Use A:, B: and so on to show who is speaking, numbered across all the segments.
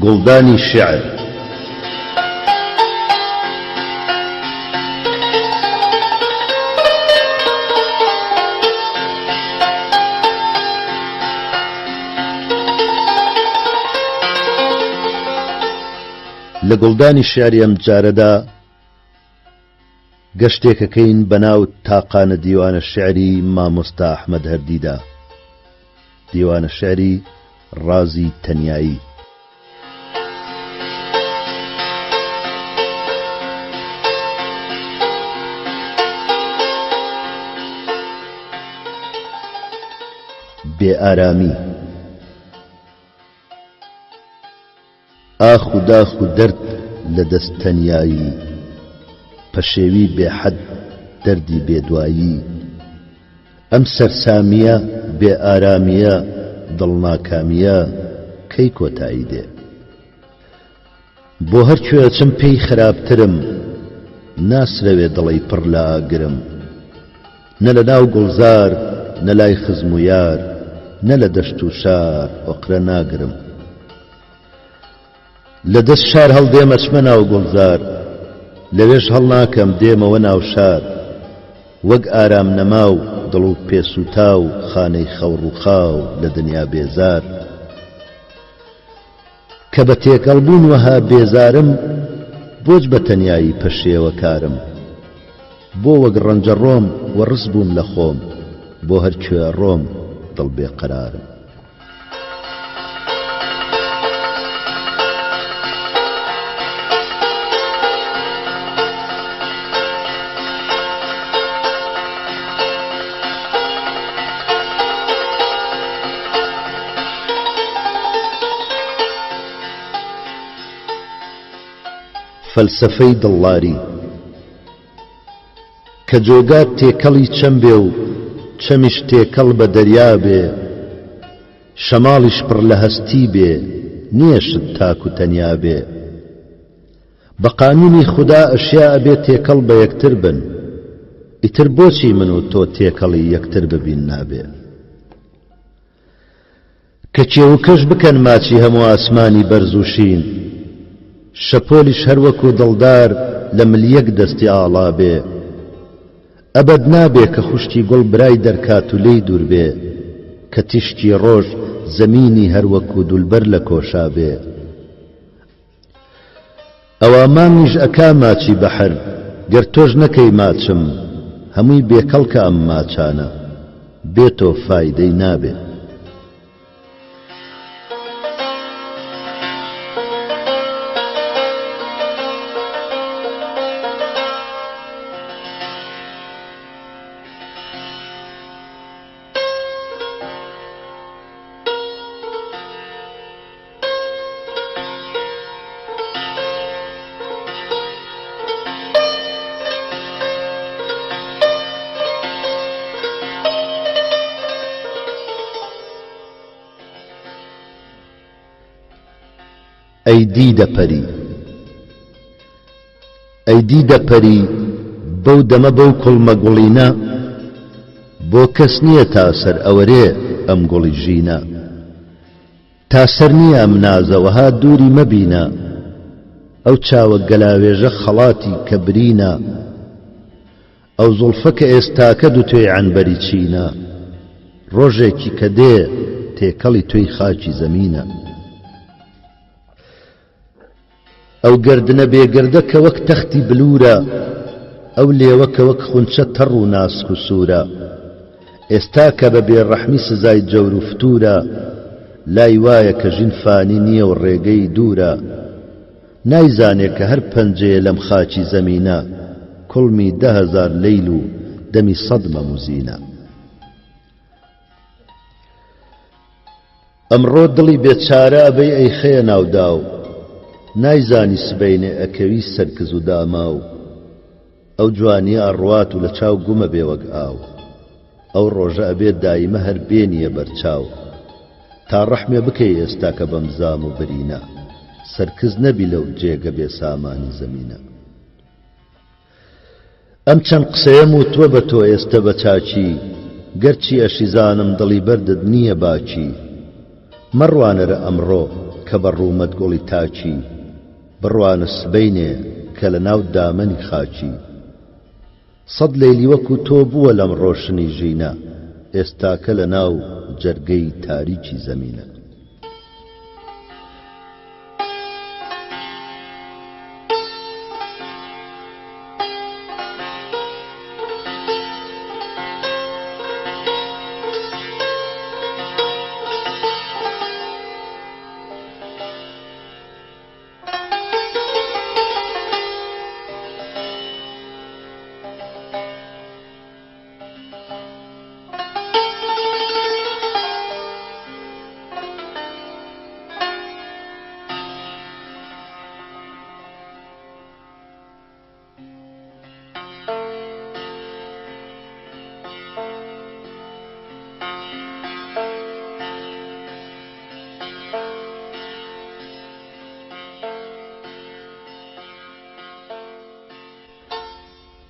A: گوڵدانی شیعر. لە گوڵدانی شیعری ئەمجارەدا گەشتێکەکەین بەناو تاقانە دیوانە شیعری مامۆستا ئەحمەد هەردیدا. دیوانە شیعری ڕازی تەنیایی. بێ ئارامی. ئاخ و داخ و دەرد لە دەست تەنیایی پەشێوی بێ حەد دەردی بێ دوایی ئەم سەرسامییە بێ ئارامییە دڵ ناکامییە کەی کۆتایی دێ؟ بۆ هەر کوێ ئەچم پێی خراپترم ناسرەوێ دڵەی پڕ لە ئاگرم نە لە ناو گوڵزار نە لای خزم و یار نە لە دەشت و شار ئۆقرە ناگرم. لە دەست شار هەڵدێم ئەچمە ناو گوڵزار لەوێش هەڵناکەم دێمەوە ناو شار وەک ئارام نەماو دڵ و پێ سووتاو خانەی خەو ڕووخاو لە دنیا بێزار کە بە تێکەڵ بوون وەها بێزارم بۆچ بە تەنیایی پەشێوە کارم بۆ وەک ڕەنجەڕۆم وەڕس بووم لە خۆم بۆ هەر کوێ ئەڕۆم دڵ بێ قەرارم. فەلسەفەی دڵڵاری. کە جۆگا تێکەڵی چەم بێ و چەمیش تێکەڵ بە دەریا بێ، شەماڵیش پڕ لە هەستی بێ، نییە شت تاک و تەنیا بێ. بە قانوونی خودا ئەشیا ئەبێ تێکەڵ بە یەکتر بن، ئیتر بۆچی من و تۆ تێکەڵی یەکتر ببین نابێ؟ کە کێو و کەژ بکەن ماچی هەموو ئاسمانی بەرز و شین، شەپۆلیش هەر وەکوو دڵدار لە مل یەک دەستی ئاڵا بێ. ئەبەد نابێ کە خوشکی گوڵ برای دەرکات و لێی دوور بێ، کە تیشکی ڕۆژ زەمینی هەر وەکوو دولبەر لە کۆشا بێ. ئەوا مانگیش ئەکا ماچی بەحر گەر تۆش نەکەی ماچم هەمووی بێکەڵکە ئەم ماچانە بێ تۆ فایدەی نابێ. ئەی دیدە پەری ئەی دیدە پەری بەو دەمە بەو کوڵمە گوڵینە بۆ کەس نییە تا سەر ئەوەرێ ئەم گوڵی ژینە. تا سەر نییە ئەم نازە وەها دووری مەبینە ئەو چاوە گەلاوێژە خەڵاتی کە برینە ئەو زوڵفە کە ئێستاکە دوتوێی عەنبەری چینە ڕۆژێکی کە دێ تێکەڵی توێی خاکی زەمینە. ئەو گەردنە بێگەردە کە وەک تەختی بلوورە، ئەو لێوە کە وەک خونچە تەڕ و ناسک و سوورە، ئێستا کە بە بێڕەحمی سزای جەور و فتوورە، لای وایە کە ژین فانی نییە و ڕێگەی دوورە. نایزانێ کە هەر پەنجەیە لەم خاکی زەمینە، کوڵمی 10,000 لەیل و دەمی سەد مەم و زینە. ئەمڕۆ دڵی بێ چارە ئەبەی ئەیخەیە ناو داو نایزانی سبەینێ ئەکەوی سەر کز و داماو ئەو جوانیە ئەڕوات و لە چاو گوم ئەبێ وەک ئاو ئەو ڕۆژە ئەبێ دایمە هەر بێنیە بەر چاو تا ڕەحمێ بکەی ئێستاکە بەم زام و برینە سەرکز نەبی لەو جێگە بێ سامانی زەمینە. ئەم چەند قسەیەم وتوە بە تۆ ئێستە بە چاکی گەرچی ئەشیزانم دڵی بەردت نییە باکی. مەڕوانەرە ئەمڕۆ کە بە ڕوومەت گوڵی تاکی، بڕوانە سبەینێ کە لە ناو دامەنی خاکی. سەد لەیلی وەکوو تۆ بووە لەم ڕۆشنی ژینە، ئێستاکە لە ناو جەرگەی تاریکی زەمینە.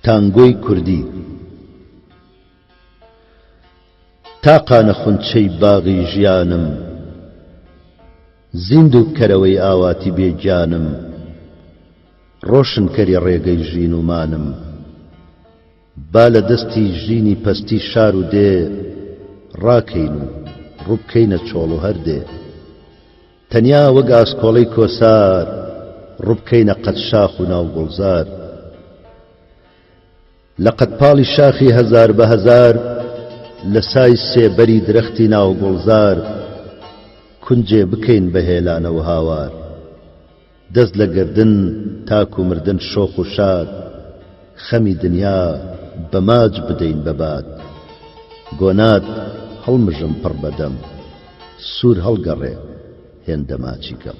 A: تانگۆی کوردی تاقانە خونچەی باغی ژیانم زیندوو بکەرەوەی ئاواتی بێ گیانم ڕۆشن کەری ڕێگەی ژین و مانم با لە دەستی ژینی پەستی شار و دێ ڕاکەین و ڕووبکەینە چۆڵ و هەردێ تەنیا وەک ئاسکۆڵەی کۆسار ڕووبکەینە قەد شاخ و ناو گوڵزار لە قەدپاڵی شاخی هەزاربەهەزار لە سای سێبەری درەختی ناو گوڵزار کونجێ بکەین بە هێلانە و هاوار دەست لە گەردن تاکو مردن شۆخ و شاد خەمی دنیا بە ماچ بدەین بە باد گۆنات هەڵمژم پڕ بە دەم سوور هەڵگەڕێ هێندە ماچی کەم.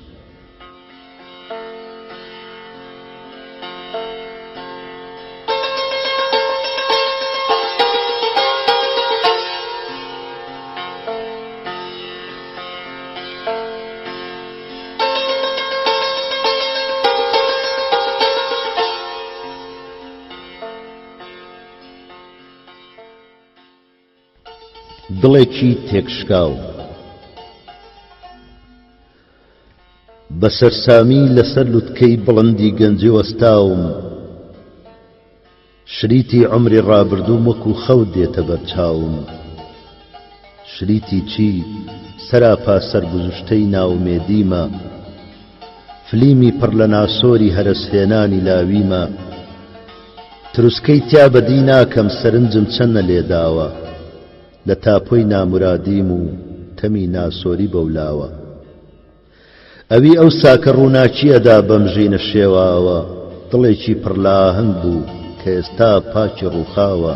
A: دڵێکی تێکشکاو. بە سەرسامی لەسەر لوتکەی بڵندی گەنجی وەستاوم، شریتی عومری ڕابردووم وەکوو خەو دێتە بەر چاوم. شریتی چی سەراپا سەرگوزشتەی نائومێدیمە، فلیمی پڕ لە ناسۆری هەرەسهێنانی لاویمە. تروسکەی تیا بەدی ناکەم سەرنجم چەندە لێداوە لە تاپۆی نامورادیم و تەمی ناسۆری بەولاوە. ئەوی ئەوسا کە ڕووناکی ئەدا بەم ژینە شێواوە دڵێکی پڕ لە ئاهەنگ بوو کە ئێستا پاکی ڕووخاوە.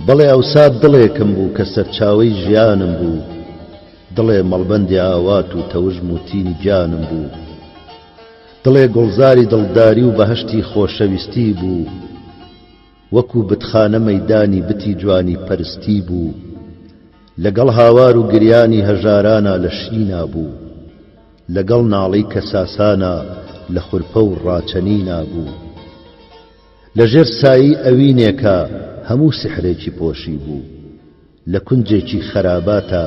A: بەڵێ ئەوسا دڵێکم بوو کە سەرچاوەی ژیانم بوو، دڵێ مەڵبەندی ئاوات و تەوژم و تینی گیانم بوو. دڵێ گوڵزاری دڵداری و بەهەشتی خۆشەویستی بوو، وەکوو بتخانە مەیدانی بتی جوانی پەرستی بوو، لەگەڵ هاوار و گریانی هەژارانا لە شینا بوو، لەگەڵ ناڵەی کەساسانا لە خورپە و ڕاچەنینا بوو. لە ژێر سایەی ئەوینێکا هەموو سیحرێکی پۆشیبوو. لە کونجێکی خەراباتا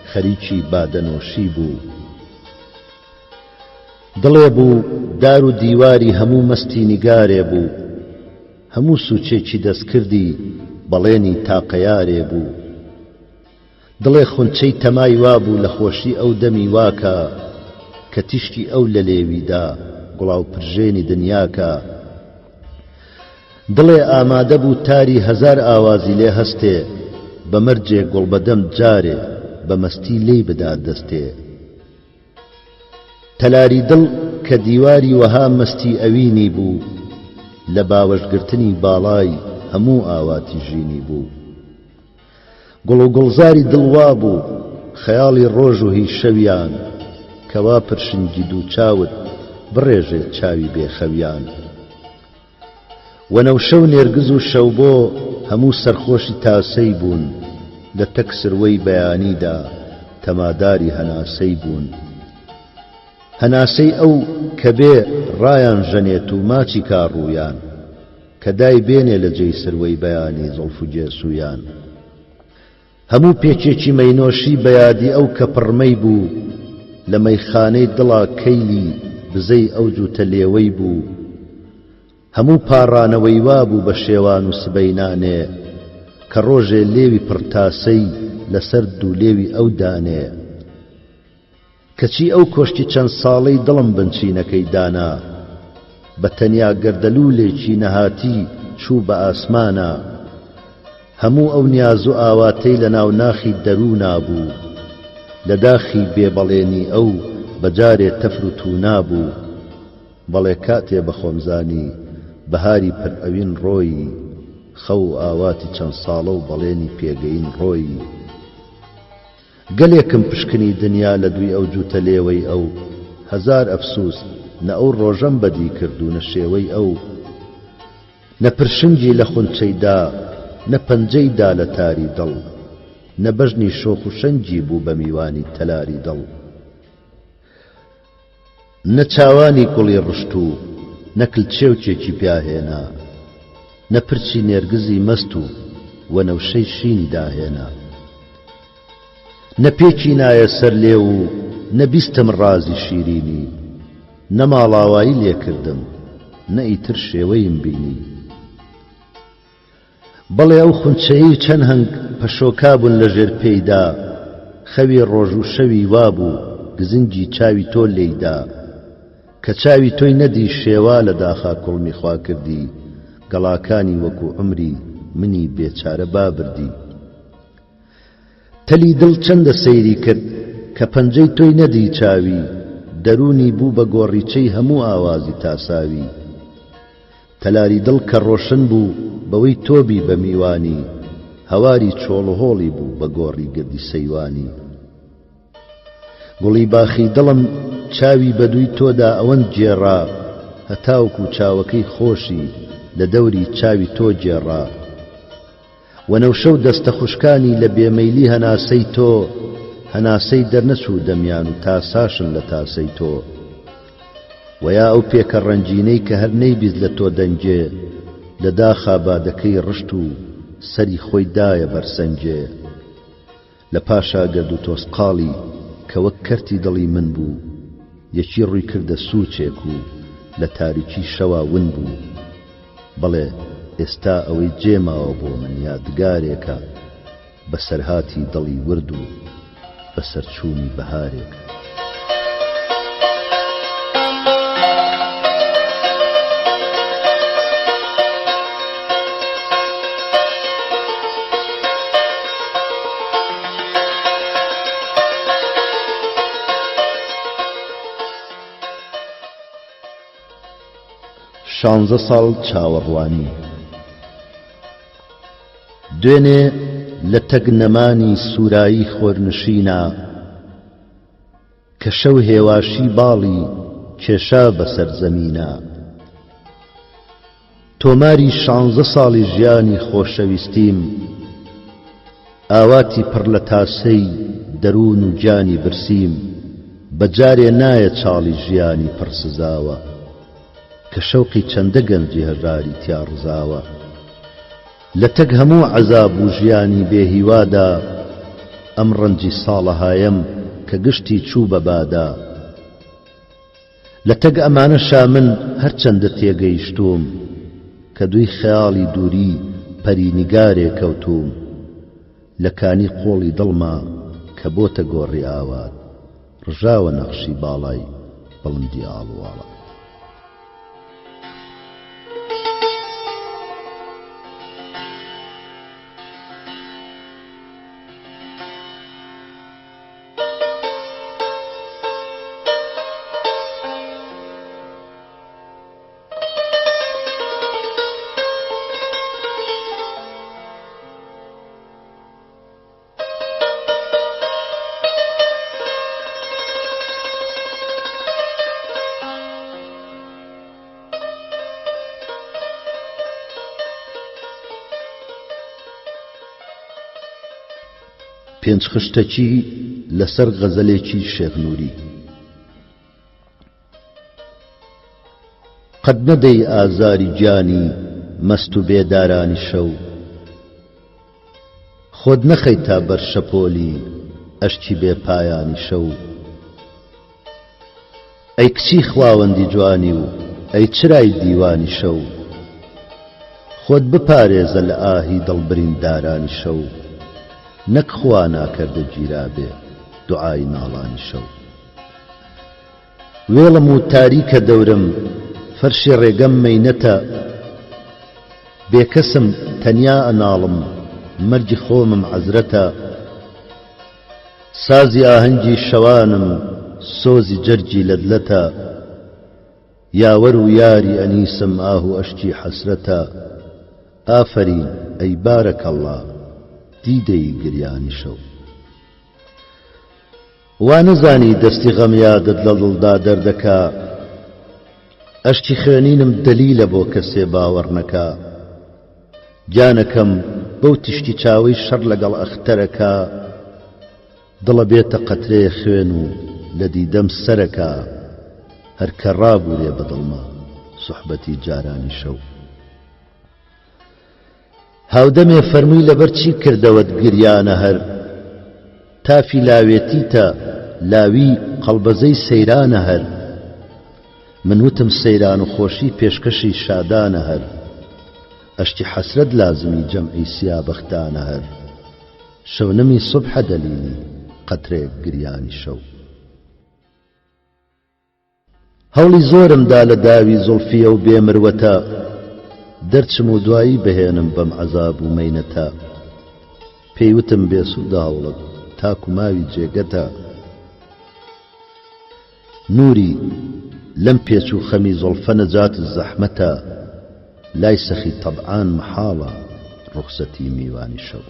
A: خەریکی بادەنۆشی بوو. دڵێ بوو دار و دیواری هەموو مەستی نیگارێ بوو. هەموو سووچێکی دەستکردی بەڵێنی تاقەیارێ بوو. دڵێ خونچەی تەمای وابوو لە خۆشی ئەو دەمی واکا کە تیشکی ئەو لە لێوی دا گوڵاو پرژێنی دنیاکا. دڵێ ئامادە بوو تاری هەزار ئاوازی لێ هەستێ بە مەرجێ گوڵبەدەم جارێ بە مەستی لێی بدا دەستێ. تەلاری دڵ کە دیواری وەها مەستی ئەوینی بوو لە باوەش گرتنی باڵای هەموو ئاواتی ژینی بوو. گوڵ و گوڵزاری دڵ وابوو خەیاڵی ڕۆژ و هی شەویان کەوا پرشنگی دوو چاوت بڕێژێ چاوی بێ خەویان. وەنەوشە و نێرگز و شەوبۆ هەموو سەرخۆشی تاسەی بوون لە تەک سروەی بەیانیدا تەماداری هەناسەی بوون. هەناسەی ئەو کە بێ ڕایان ژەنێت و ماچی کا ڕوویان کە دای بێنێ لە جێی سروەی بەیانی زوڵف و گێسوویان. هەموو پێکێکی مەینۆشی بە یادی ئەو کە پڕمەی بوو، لە مەیخانەی دڵا کەیلی بزەی ئەو جووتە لێوەی بوو. هەموو پاڕانەوەی وا بوو بە شێوان و سبەینانێ، کە ڕۆژێ لێوی پڕ تاسەی لە سەر دوو لێوی ئەو دانێ. کەچی ئەو کۆشکی چەند ساڵەی دڵم بنچینەکەی دانا، بە تەنیا گەردەلوولێکی نەهاتی چوو بە ئاسمانا. هەموو ئەو نیاز و ئاواتەی لە ناو ناخی دەروونا بوو، لە داخی بێ بەڵێنی ئەو بە جارێ تەفر و توونا بوو. بەڵێ کاتێ بە خۆم زانی بەهاری پر ئەوین ڕۆیی، خەو و ئاواتی چەند ساڵە و بەڵێنی پێگەیین ڕۆیی. گەلێکم پشکنی دنیا لە دووی ئەو جووتە لێوەی ئەو، هەزار ئەفسووس نە ئەو ڕۆژەم بەدی کرد و نە شێوەی ئەو. نە پرشنگی لە خونچەی دا، نە پەنجەی دا لە تاری دڵ، نە بەژنی شۆخ و شەنگی بوو بە میوانی تەلاری دڵ. نە چاوانی گوڵی ڕشت و نە کلچێوکێکی پیا هێنا، نە پرچی نێرگزی مەست و وەنەوشەی شینی داهێنا. نە پێکی نایە سەر لێو و نە بیستم ڕازی شیرینی، نە ماڵاوایی لێ کردم، نە ئیتر شێوەیم بینی. بەڵێ ئەو خونچەیەی چەند هەنگ پەشۆکابوون لە ژێر پێیدا، خەوی ڕۆژ و شەوی وابوو گزنگی چاوی تۆ لێیدا. کە چاوی تۆی نەدی شێوا لە داخا کوڵمی خوا کردی، گەڵاکانی وەکوو عومری منی بێچارە با بردی. تەلی دڵ چەندە سەیری کرد کە پەنجەی تۆی نەدی چاوی دەروونی بوو بە گۆڕیچەی هەموو ئاوازی تاساوی. تەلاری دڵ کە ڕۆشن بوو بەوەی تۆ بی بە میوانی، هەواری چۆڵوهۆڵی بوو بە گۆڕی گردی سەیوانی. گوڵی باخی دڵم چاوی بە دووی تۆدا ئەوەند گێڕا، هەتاوکوو چاوەکەی خۆشی لە دەوری چاوی تۆ گێڕا. وەنەوشە و دەستە خوشکانی لە بێمەیلی هەناسەی تۆ، هەناسەی دەرنەچوو دەمیان و تاساشن لە تاسەی تۆ. وەیا ئەو پێکە ڕەنگینەی کە هەر نەیبیست لە تۆ دەنگێ، لە داخا بادەکەی ڕشت و سەری خۆی دایە بەر سەنگێ. لە پاشا گەرد و تۆزقاڵی کە وەک کەرتی دڵی من بوو، یەکی ڕووی کردە سووچێک و لە تاریکی شەوا ون بوو. بەڵێ ئێستا ئەوەی جێ ماوە بۆ من یادگارێکە، بەسەرهاتی دڵی ورد و بەسەرچوونی بەهارێکە. شانزە ساڵ چاوەڕوانی. دوێنێ لە تەک نەمانی سوورایی خۆرنشینا، کە شەو هێواشی باڵی کێشا بەسەر زەمینا. تۆماری شانزە ساڵی ژیانی خۆشەویستیم، ئاواتی پڕ لە تاسەی دەروون و گیانی برسیم، بە جارێ نایە چاڵی ژیانی پڕ سزاوە، کە شەوقی چەندە گەنجی هەژاری تیا ڕزاوە. لە تەک هەموو عەزاب و ژیانی بێ هیوادا، ئەم ڕەنجی ساڵەهایەم کە گشتی چوو بە بادا. لە تەک ئەمانەشا من هەرچەندە تێگەیشتووم کە دووی خەیاڵی دووری پەری نیگارێ کەوتووم لە کانی قووڵی دڵما کە بۆتە گۆڕی ئاوات ڕژاوە نەخشی باڵای بڵندی ئاڵوواڵات. پێنج خشتەکی لەسەر غەزەلێکی شێخ نووری. قەت نەدەی ئازاری گیانی مەست و بێدارانی شەو. خۆت نەخەیتە بەر شەپۆلی ئەشکی بێ پایانی شەو. ئەی کچی خواوەندی جوانی و ئەی چرای دیوانی شەو. خۆت بپارێزە لە ئاهی دڵ بریندارانی شەو. نەک خوا ناکەردە گیرابێ دوعای ناڵانی شەو. وێڵم و تاریکە دەورم، فەرشی ڕێگەم مەینەتە. بێکەسم، تەنیا ئەناڵم، مەرگی خۆمم عەزرەتە. سازی ئاهەنگی شەوانم، سۆزی جەرگی لەتلەتە. یاوەر و یاری ئەنیسم، ئاه و ئەشکی حەسرەتە. ئافەرین، ئەی بارەکەڵڵا، دیدەی گریانی شەو. وا نەزانی دەستی غەم یادت لە دڵدا دەردەکا ئەشکی خوێنینم دەلیلە بۆ کەسێ باوەڕ نەکا گیانەکەم بەو تیشکی چاوەی شەڕ لەگەڵ ئەختەرەکا دڵە بێتە قەترەیە خوێن و لە دیدەم سەرەکا هەر کە ڕابوورێ بە دڵما سوحبەتی جارانی شەو. هاودەمێ فەرمووی لەبەر چی کردەوەت گریانە هەر تافی لاوێتیتە لاوی قەڵبەزەی سەیرانە هەر من وتم سەیران و خۆشی پێشکەشی شادانە هەر ئەشتی حەسرەت لازمی جەمعی سیابەختانە هەر شەونمی سوبحە دەلیلی قەترێک گریانی شەو. هەوڵی زۆرم دا لە داوی زوڵفی ئەو بێ مروەتە دەرچم و دوایی بهێنم بەم عەزاب و مەینەتە پێی وتم بێ سوودە هەوڵت تاکو ماوی جێگەتە نوری لەم پێچ و خەمی زوڵفە نەجاتت زەحمەتە لای سەخی تەبعان مەحاڵە ڕوخسەتی میوانی شەو.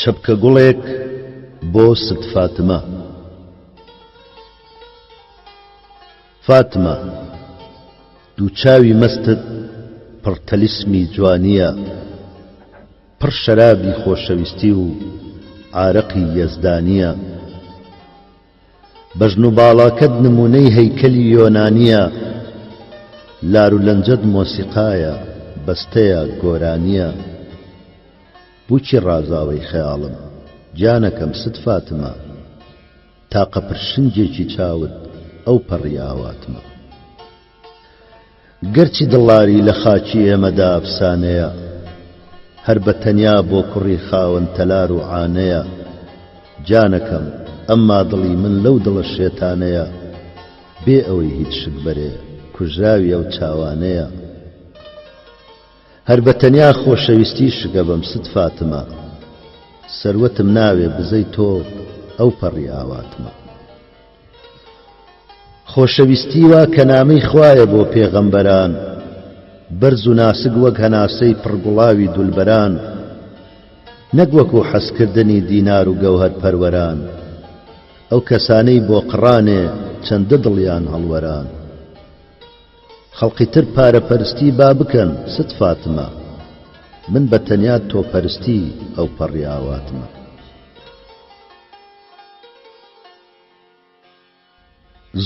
A: چەپکە گوڵێک بۆ ست فاتمە. فاتمە دووچاوی مەستت پڕ تەلیسمی جوانییە. پڕ شەرابی خۆشەویستی و عارەقی یەزدانییە. بەژن و باڵاکەت نموونەی هەیکەلی یۆنانییە. لار و لەنجەت مۆسیقایە، بەستەیە، گۆرانییە. بووکی ڕازاوەی خەیاڵم، گیانەکەم ست فاتمە. تاقە پرشنگێکی چاوت ئەوپەڕی ئاواتمە. گەرچی دڵاری لە خاکی ئێمەدا ئەفسانەیە، هەر بە تەنیا بۆ کوڕی خاوەن تەلار و عانەیە، گیانەکەم، ئەمما دڵی من لەو دڵە شێتانەیە، بێ ئەوەی هیچ شک بەرێ، کوژراوی ئەو چاوانەیە. هەر بە تەنیا خۆشەویستی شکەبەم ست فاتمە، سەروەتم ناوێ بزەی تۆ ئەوپەڕی ئاواتمە. خۆشەویستی وا کە نامەی خوایە بۆ پێغەمبەران، بەرز و ناسک وەک هەناسەی پڕ گوڵاوی دولبەران، نەک وەکوو حەزکردنی دینار و گەوهەر پەروەران، ئەو کەسانەی بۆ قڕانێ چەندە دڵیان هەڵوەران. خەڵقی تر پارە پەرستی با بکەن ست فاتمە، من بە تەنیا تۆ پەرستی ئەوپەڕی ئاواتمە.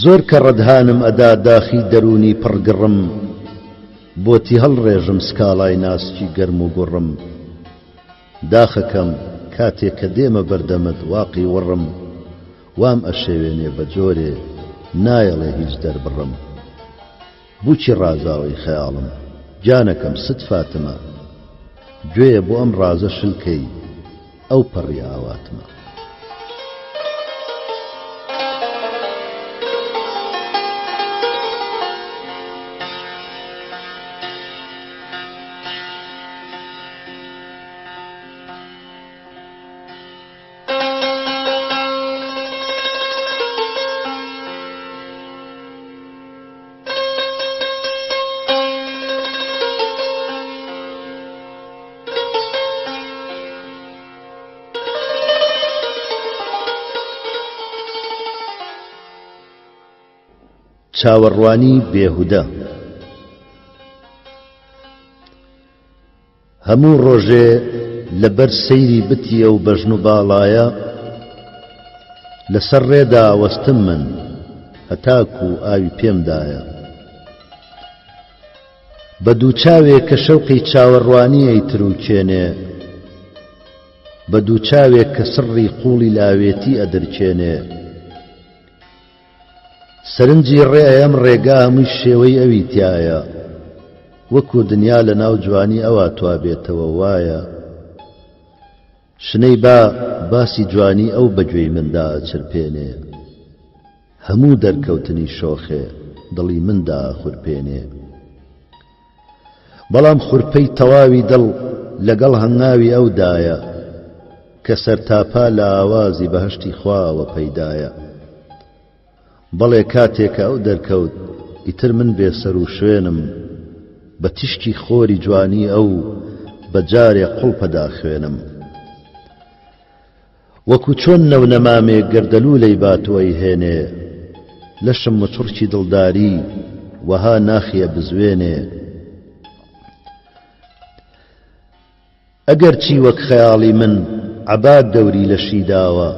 A: زۆر کە ڕەدهانم ئەدا داخی دەروونی پڕ گڕم بۆتی هەڵڕێژم سکاڵای ناسکی گەرم و گوڕم داخەکەم کاتێ کە دێمە بەردەمت واقی وڕم وام ئەشێوێنێ بە جۆرێ نایەڵێ هیچ دەربڕم بووکی ڕازاوەی خەیاڵم گیانەکەم ست فاتمە گوێیە بۆ ئەم ڕازە شل کەی ئەو پەڕی ئاواتمە. چاوەڕوانی بێهودە. هەموو ڕۆژێ لە بەر سەیری بتی ئەو بەژن و باڵایە لە سەر ڕێدا ئەوەستم من هەتاکوو ئاوی پێم دایە. بە دووچاوێ کە شەوقی چاوەڕوانی ئەیتروکێنێ، بە دووچاوێک کە سڕی قووڵی لاوێتی ئەدرکێنێ. سەرنجی ڕێ ئەیەم ڕێگا هەمووی شێوەی ئەوی تیایە وەکوو دنیا لە ناو جوانی ئەوا توابێتەوە وایە شنەی با باسی جوانی ئەو بە گوێی مندا ئەچرپێنێ هەموو دەرکەوتنی شۆخێ دڵی من دائەخورپێنێ. بەڵام خورپەی تەواوی دڵ لەگەڵ هەنگاوی ئەودایە کە سەرتاپا لە ئاوازی بەهەشتی خواوە پەیدایە. بەڵێ کاتێ کە ئەو دەرکەوت ئیتر من بێ سەروشوێنم، بە تیشکی خۆری جوانی ئەو بە جارێ قوڵپە داخوێنم. وەکو چۆن نەونەمامێ گەردەلوولەی بات و ئەیهێنێ، لەشم مچوڕکی دڵداری وەها ناخی ئەبزوێنێ. ئەگەرچی وەک خەیاڵی من عەبا دەوری لەشی داوە،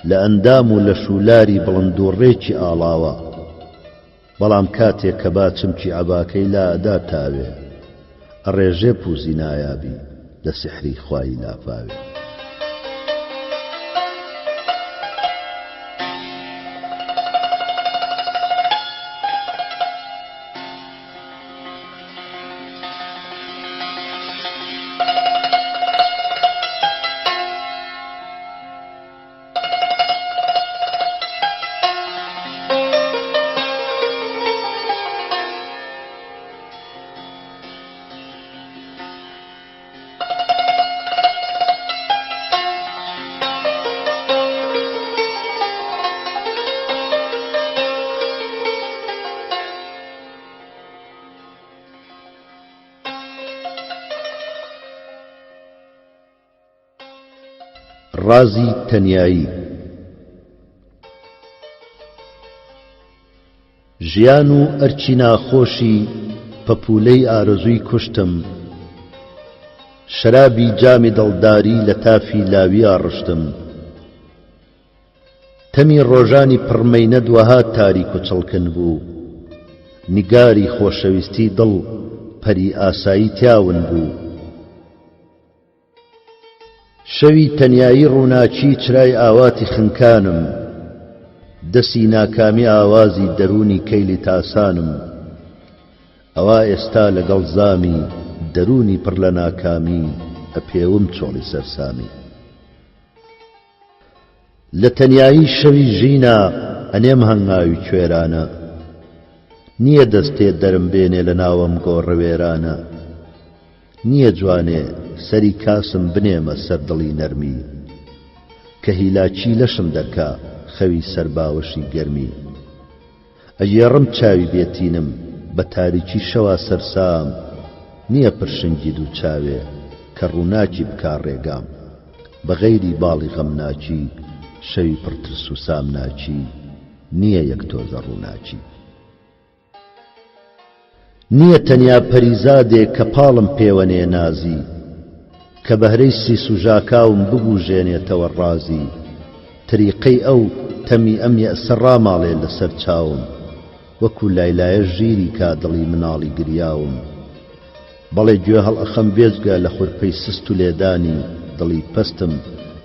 A: لە ئەندام و لەش و لاری بڵند و ڕێکی ئاڵاوە. بەڵام کاتێ کە با چمکی عەباکەی لا ئەدا تاوێ ئەڕێژێ پووزی نایابی لە سیحری خوایی لافاوێ. ڕازی تەنیایی. ژیان و ئەرکی ناخۆشی پەپوولەی ئارەزووی کوشتم شەرابی جامی دڵداری لە تافی لاویا ڕشتم تەمی ڕۆژانی پڕ مەینەت وەها تاریک و چڵکن بوو نیگاری خۆشەویستی دڵ پەری ئاسایی تیا ون بوو. شەوی تەنیایی ڕووناکی چرای ئاواتی خنکانم دەسی ناکامی ئاوازی دەروونی کەیلی تاسانم ئەوا ئێستا لەگەڵ زامی دەروونی پڕ لە ناکامی ئەپێوم چۆڵی سەرسامی. لە تەنیایی شەوی ژینا ئەنێم هەنگاوی کوێرانە نییە دەستێ دەرم بێنێ لە ناو ئەم گۆڕە وێرانە نییە جوانێ سەری کاسم بنێمە سەر دڵی نەرمی کە هیلاکی لەشم دەرکا خەوی سەر باوەشی گەرمی. ئەگێڕم چاوی بێ تینم بە تاریکی شەوا سەرسام نییە پرشنگی دوو چاوێ کە ڕووناکی بکا ڕێگام بە غەیری باڵی غەمناکی شەوی پڕ ترس و سامناکی نییە یەک تۆزە ڕووناکی. نییە تەنیا پەریزادێ کە پاڵم پێوەنێ نازی کە بەهرەی سیس و ژاکاوم ببووژێنێتەوە ڕازی تریقەی ئەو تەمی ئەم یەئسە ڕاماڵێ لەسەر چاوم وەکوو لایلایە ژیری کا دڵی مناڵی گریاوم بەڵێ گوێ هەڵئەخەم بێجگە لە خورپەی سست و لێدانی دڵی پەستم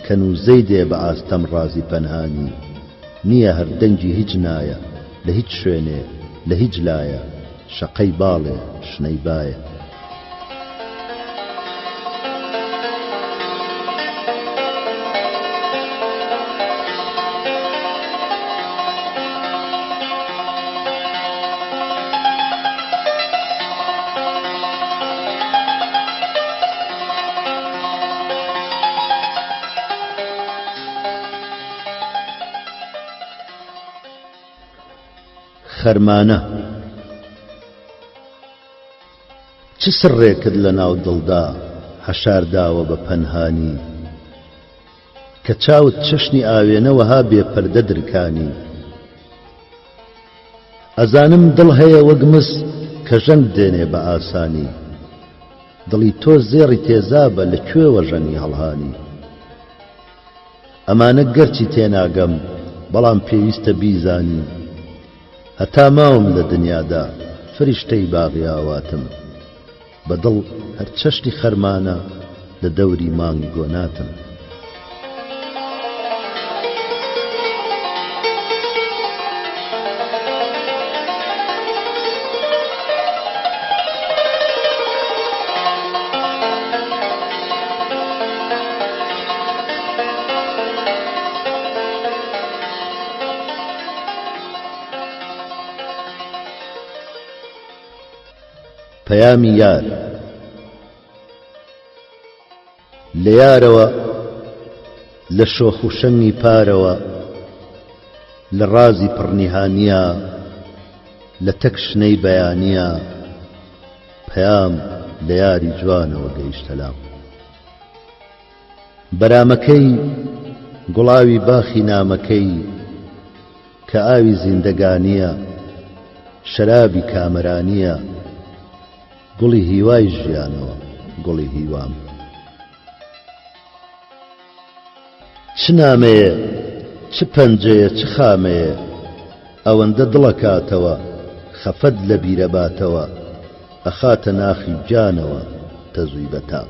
A: کە نووزەی دێ بە ئاستەم ڕازی پەنهانی نییە هەر دەنگی هیچ نایە لە هیچ شوێنێ لە هیچ لایە شەقەی باڵێ شنەی بایە. خەرمانە چ سڕێکت لە ناو دڵدا حەشار داوە بە پەنهانی کە چاوت چەشنی ئاوێنە وەها بێ پەردە درکانی. ئەزانم دڵ هەیە وەک مس کە ژەنگ دێنێ بە ئاسانی. دڵی تۆ زێڕی تێزابە لە کوێوە ژەنگی هەڵهانی. ئەمانە گەرچی تێناگەم بەڵام پێویستە بیزانی هەتا ماوم لە دنیادا فریشتەی باغی ئاواتم بە دڵ هەر چەشنی خەرمانە لە دەوری مانگی گۆناتم. پەیامی یار لە یارەوە لە شۆخ و شەنگی پارەوە لە ڕازی پڕنیهانییە لە تەک شنەی بەیانییە پەیام لە یاری جوانەوە گەیشتە لام. بەرامەکەی گوڵاوی باخی نامەکەی کە ئاوی زیندەگانییە شەرابی کامەرانییە گوڵی هیوای ژیانەوە گوڵی هیوام. چ نامەیێ چ پەنجەیە چ خامەیێ ئەوەندە دڵەکاتەوە خەفەت لە بیرەباتەوە ئەخاتە ناخی گیانەوە تەزووی بە تام.